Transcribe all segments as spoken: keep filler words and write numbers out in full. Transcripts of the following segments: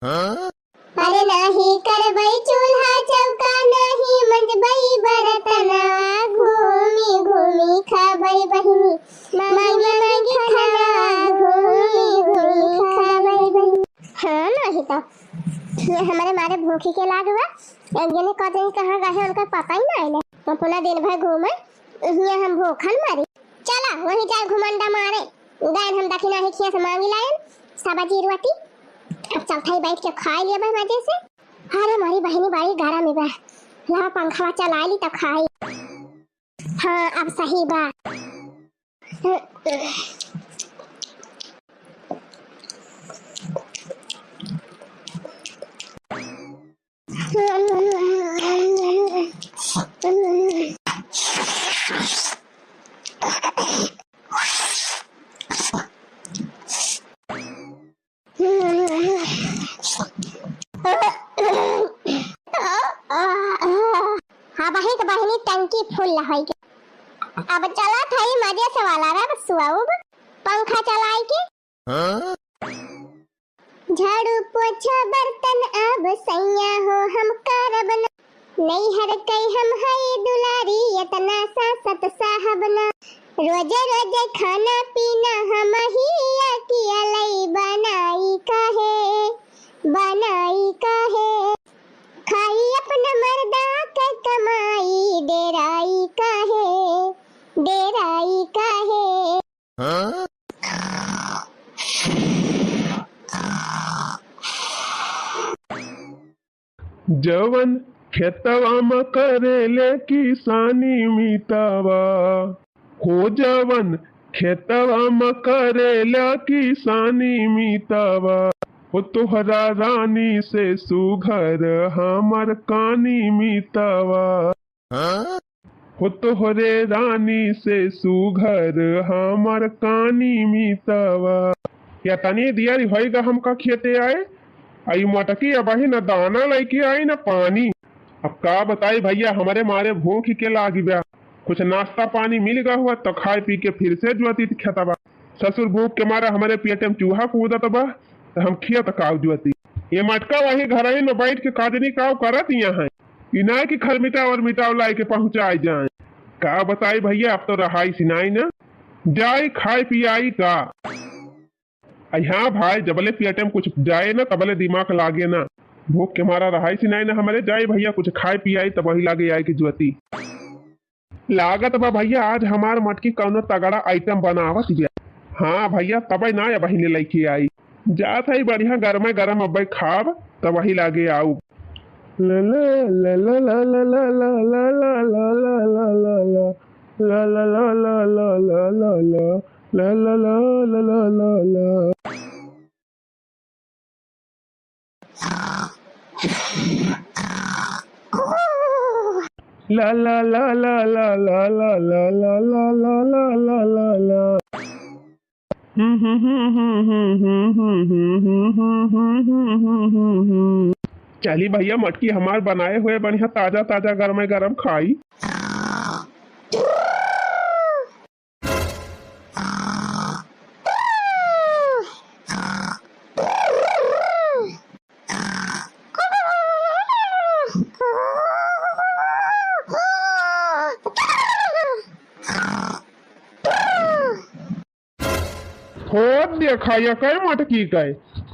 अरे नाही करबै चूल्हा चौका, नाही मंजबै बरतना, घूमी घूमी खाबै बहिनी, मांगी मांगी खाना, घूमी घूमी खाबै बहिनी। हाँ, नाही तो ये हमरे मारे भूखी के लाग बा। एक जने कह दिन कहाँ गए हैं, उनका पता ही ना आइले। अपना दिन भर घूमे, इहिया हम भूखन मरी। चला, वही जाए घुमंडा मारे। गए हम दखिना ही खिया से मांगी लायन, सब्जी रोटी। अब चलता ही बैठ के खाए लिया बा मजे से। अरे मारी बहिनी बड़ी गरम बा, ला पंखा चला ली तब खाई। हाँ, अब सही बा। हाँ, बहिन, तो बहिनी टंकी फुल होई के। अब चलत हई मजे से वाला रे बसुआ, उ पंखा चलाई के। झाड़ू पोछा बर्तन अब सैया हो हम करब ना। नैहर कै हम है दुलारी, इतना सासत साहब ना। रोजे रोजे खाना पीना हम ही अकेलई बनाई काहे, बनाई काहे। खाई अपना मर्दा के कमाई, डेराई काहे, डेराई काहे। जवन खेतवा म करेले किसानी मितवा, हो जवन खेतवा म करेला किसानी मितवा, हो तोहरा रानी से सुघर हमर कानी मितवा। हो तोहरे रानी से सुघर हमर कानी मितवा। या तनी दियर होइगा हमका खेते आए, आ ई मटकी अबही न दाना लइके आई न पानी। अब का बताई भइया, हमरे मारे भूख के लागी बा। कुछ नाश्ता पानी मिल गा हुआ तो खाए पी के फिर से जोती खेतवा। ससुर भूख के मारे हमरे पेटे में चूहा कूदत बा, तो हम खेत काव जोती। ये मटका वही घरही में बैठ के काजनी काव करत यहाँ है। ई नाय कि खरमिटाव और मिटाव लाए के पहुँचाए जाए। का बताई भइया, अब तो रहाई सिनाई ना। जाई खाए पियाई का। आई हाँ भाई, जबले पेटे में कुछ जाए ना, तबले दिमाग लागे ना। भूख के मारा रहाई सिनाई ना हमरे। जाई भइया, कुछ खाए पियाई, तब वही लागे आए के जोती। लागत बा भइया, आज हमार मटकी कौनो तगड़ा item बनावत बिया। हाँ भइया, तबे ना अबहिने लइके आई। जात हई बढ़िया गरमे गरम अब्बे खाब, तब वही लागे आऊ। ला ला ला ला। ला ला ला ला। चली भइया, मटकी हमार बनाए हुए बढ़िया ताजा ताजा गरमे गरम खाई। हो देखा, या कै मटकी कै,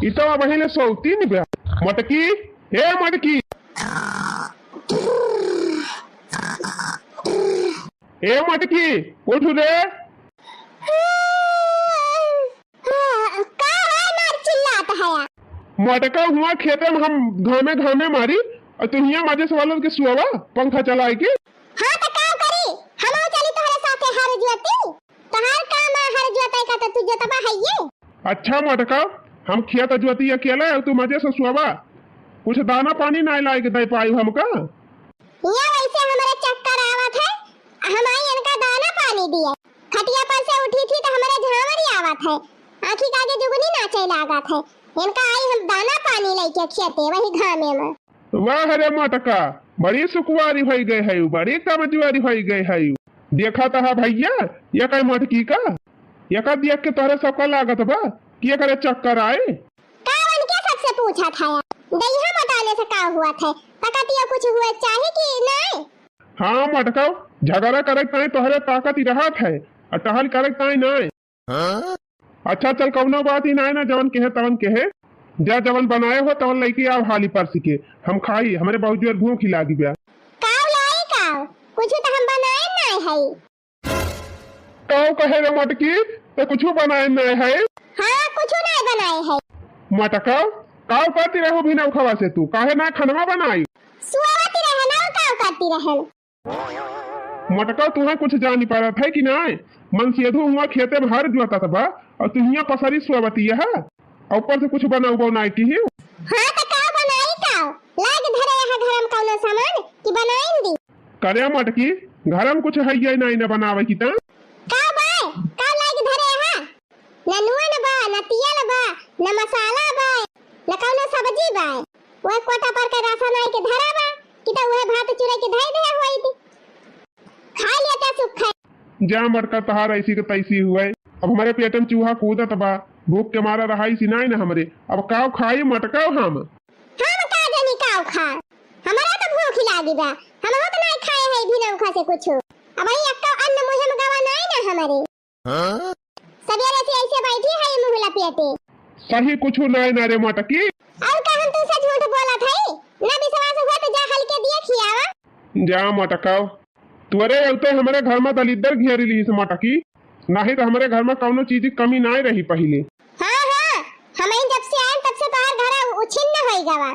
ई तो अबहिले सौती नि बा। मटकी, हे मटकी, ए मटकी, उठ रे। हाँ, का है मार चिल्लात हया? मटका हुआ खेते में हम घामे घामे मारी, और तू हियाँ मजे से वालों के सुआवा पंखा चलाए के। हाँ, तो का करी? हम चली तोहरे साथे हर जोती। तोहार काम है हर जोते का, तो तू जोतबा है ये। अच्छा मटका, हम खेत जोती अकेले, और तू मजे से सुआवा। कुछ दाना पानी नाय लाए के दे पाई हमका। ये वैसे हमरे चक्कर आवत है, हम आई इनका दाना पानी दिए। खटिया पर से उठी थी तो हमरे झांवर ही आवत है, आँखी के आगे जुगनी नाचे लागत है। इनका आई हम दाना पानी लेके खेते वही घामे में। वाह रे मटका, बड़ी सुकुवारी भई गए है, बड़ी कमजुआरी भई गए है। देखा तो है भइया, ये कई मटकी का, एका देख के तोहरे सबका लागत बा कि एकरे चक्कर आए। का उनके सबसे पूछत है, दहिया मोटाने से का हुआ थे? ताकतिया कुछ हुए चाहे कि नाय? हाँ मटकव, झगड़ा करे ताई तोहरे ताकत ही रहत है, और टहल करे ताई नाय। अच्छा चल, कौनो बात ही नाय ना, जवन कहे तवन कहे। जा जवन बनाए हो तवन लइके आव हाली परसी के, हम खाई, हमरे बहुत जोर भूख ही लागी बा। काव लाई काव? कुछ तो हम बनाए नाय है। काव कहे रे मटकी, ते कुछ बनाए नाय है? हाँ, कुछ नाय बनाए है। मटका, काव करती रहू भी नौखवा से तू, काहे ना खनवा बनाई? सुआवती रहे ना, काव करती रहे। मटका, तुहें कुछ जानी पारत है कि नाय? मनसेधू हुआ खेते में हर जोतत बा, और तू हियां पसरी सुआवती है, और ऊपर से कुछ बनाऊ बनाई की ही। हाँ, तो का बनाई का? लाग धरे यहाँ घर में कौनो सामान कि बनाइन दी? करे मटकी, घर में कुछ है ये नाय न बनावे की ता? का बा? का लाग धरे यहाँ? न नून बा, न तियल बा, न मसाला बा, न कौनो सब्जी बा। वह कोटा पर के राशन आई के धरा बा, कि तो वह भात चुरा के धई दिया हुई थी। खा लिया क्या सुख है? जा मटका, तहार ऐसी के तैसी हुए। अब हमारे पेट में चूहा कूदत बा, भूख के मारा रहाई सी नाई ना हमरे। अब काव खाई मटका हम? हम का जानी काव खा, हमारा तो भूख ही लागी बा, हम तो नाई खाए है भी नौखा से कुछ। अब यही अक्का अन्न मुहे में गवा नाई ना हमारे। सवेरे से ऐसे बैठी है मुँह लपेटे। सही कुछ नाय ना रे मटकी। और का हम तुमसे झूठ बोलत है? ना विश्वास हुआ तो जा हल्के दिया खियावा। जा मटकाओ, तोरे अउते हमरे घर में दलिद्दर घेरी लीस मटकी, नाहीं तो हमरे घर में कौनो चीज की कमी नाय रही पहिले। हाँ, हाँ, हम जब से आए तब से तोहर घर उछिन्न होई गवा।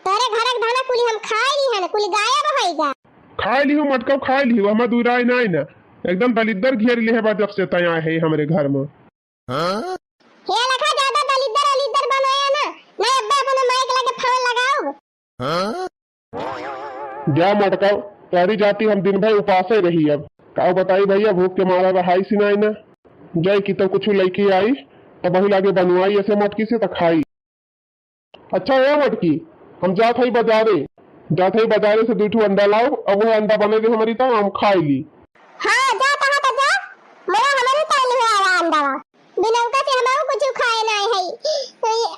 तोरे घर के धाना कुली हम खाए ली हन, कुली गायब होई गा। खाए लिहू मटकाओ, खाए लिहू, हमार दुराई नाय ना। एकदम दलिद्दर घेर लिहे बा जब से तय आए है हमरे घर में। हे लखा ज्यादा दलिद्दर अलिद्दर बनाया ना, ना अब्बे अपने माई के लगे फोन लगाओ। जा मटकाओ, तोहरी जाति हम दिन भर उपासे रही अब। काओ बताई भैया, भूख के मारा रहाई सी नाय ना। जाई कि तो कुछ लइके आई, तो वही लागे बनवाई ऐसे मटकी से तो खाई। अच्छा ए मटकी, हम जात हई बाजारे, जात हई बाजारे से दुई ठो अंडा लाओ, अब वह अंडा बने दे हमारी तो हम खाई ली। हाँ, जा तहाँ तो जा, मोरा हमारे ताल हुआ आवा अंडा। बिनौका से हमारे कुछ खाए ना है,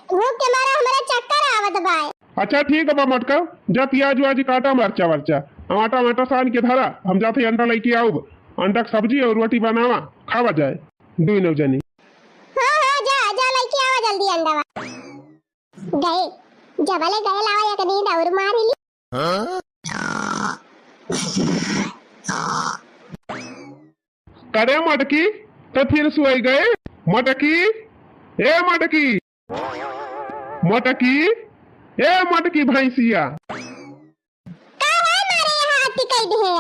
भूख के मारा हमारे चक्कर आवत बाय। अच्छा ठीक बा मटका, जा प्याज व्याज काटा, मरचा वर्चा, आटा वाटा सान के धरा, हम जात हई अंडा लइके आउब, अंडा के सब्जी और रोटी बनावा, खावा जाए दुई नौ जनी। हाँ, हाँ, जा, जा लइके आवा जल्दी अंडा। गए, जबले गए लावा एक नींद और मार ली। करे मटकी, तो फिर सोई गए? मटकी, ए मटकी, मटकी, ए मटकी भैंसिया। का है मारे यहाँ अति कैद है?